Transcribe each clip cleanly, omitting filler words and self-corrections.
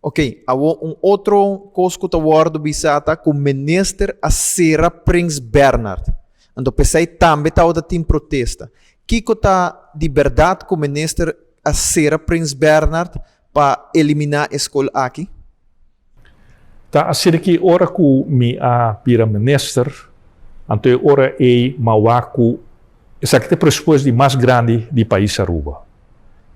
Ok, awo un otro kos ku ta wòrdu bisá ta ku minister a sera Prins Bernhard. Anto p'esei tambe tabata tin protesta. Kiko ta di bèrdat ku minister a sera Prins Bernhard pa eliminá e skol aki? Ta asina ki ora ku mi a bira minister, anto e ora ei m'a wak ku esaki ta e presupuesto di mas grandi di pais Aruba.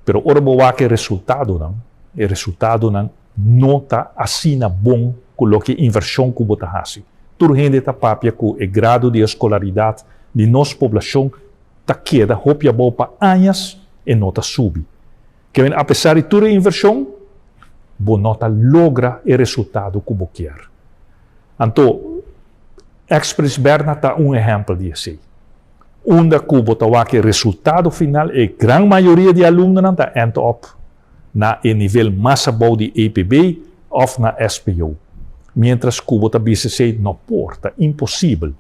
Pero ora bo wak e resultadonan, e resultadonan no ta asina bon ku loke invershon ku bo ta hasi. Tur hende ta papia ku e grado di eskolaridat di nos poblashon ta keda hopi abou pa añas e no ta subi. Kevin, apesar di tur e invershon, bo no ta logra e resultado ku bo kier. Anto, Express Berna ta un ehèmpel di esei. Unda ku bo ta wak e resultado final, e gran mayoria di alumnonan ta end up na e nivel mas abou di EPB òf na SPO. Miéntras ku bo ta bisa esei no por, ta imposibel.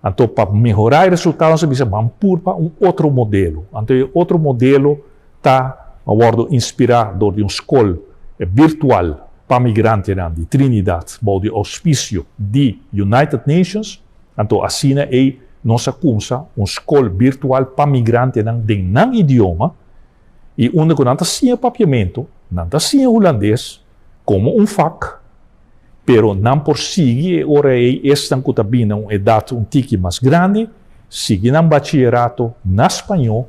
Anto pa mehorá e resultado nos a bisa ban purba un otro modelo. Anto e otro modelo ta a wòrdu inspirá dor di un skol virtual pa migrantenan di Trinidad bou di ouspisio di United Nations. Anto asina ei nos a kumsa un skol virtual pa migrantenan den nan idioma i unda ku nan ta siña papiamentu, nan ta siña hulandes komo un vak, pero nan por sigui e ora ei esnan ku ta bini na un edat un tiki mas grandi sigui nan bachiyerato na spañó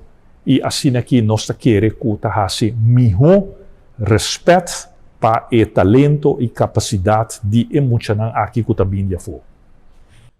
i asina aki nos ta kere ku ta hasi mihó rèspèt pa e talento i kapasidat di e muchanan aki ku ta bini di afó.